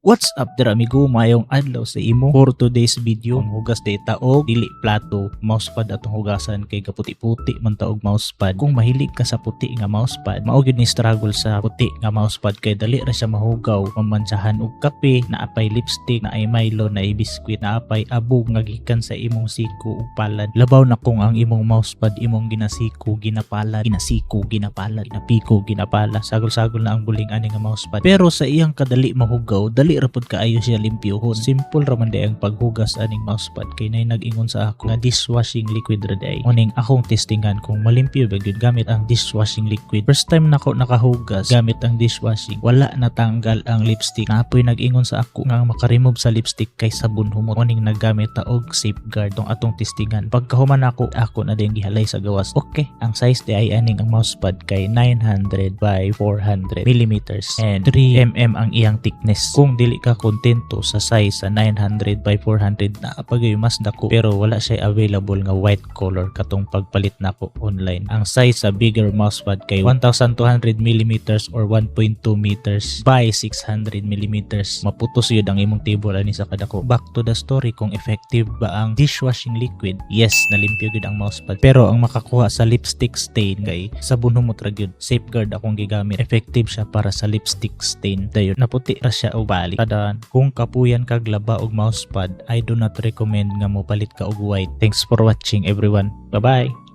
What's up there, amigo? Maayong adlaw sa imo. For today's video, ang hugas day ta og dili plato, mousepad atong hugasan kay kaputi-puti man ta og mousepad. Kung mahilig ka sa puti nga mousepad, mao gyud ni struggle sa puti nga mousepad kay dali ra siya mahugaw, mamantsahan og kape, naapay lipstick, naay Milo, naay biskwit, naapay abog nga gikan sa imong siko ug palad. Labaw na kung ang imong mousepad imong ginasiko, ginapalad, ginasiko, ginapalad, ginapiko, ginapala. Sagol-sagol na ang buling ani nga mousepad. Pero sa iyang kadali mahugaw, dali ra pud kaayo siya limpyohon. Simple ra man diay ang paghugas aning mousepad kay nay nag-ingon sa ako nga dishwashing liquid ra diay. Uning akong testingan kung malimpyo ba gyud gamit ang dishwashing liquid. First time nako nakahugas gamit ang dishwashing, wala natanggal ang lipstick. Naa poy nag-ingon sa ako nga ang makaremove sa lipstick kay sabon humot. Uning naggamit ta og Safeguard tong atong testingan. Pagkahuman ako, ako na din gihalay sa gawas. Okay, ang size di ay aning ang mousepad kay 900 by 400 millimeters and 3 mm ang iyang thickness. Kung dili ka kontento sa size sa 900 by 400, naa pa gyud mas dako pero wala siya available nga white color katong pagpalit nako online. Ang size sa bigger mousepad kay 1200 millimeters or 1.2 meters by 600 millimeters. Maputos yun ang imong table ani sa kadako. Back to the story, kung effective ba ang dishwashing liquid. Yes, nalimpyo gyud ang mousepad. Pero ang makakuha sa lipstick stain kay sabon humot ra gyud. Safeguard akong gigamit. Effective siya para sa lipstick stain. Dayon naputi ra siya og balik. Tadan, kung kapuyan kag laba og mousepad, I do not recommend nga mo palit ka og white. Thanks for watching, everyone. Bye-bye.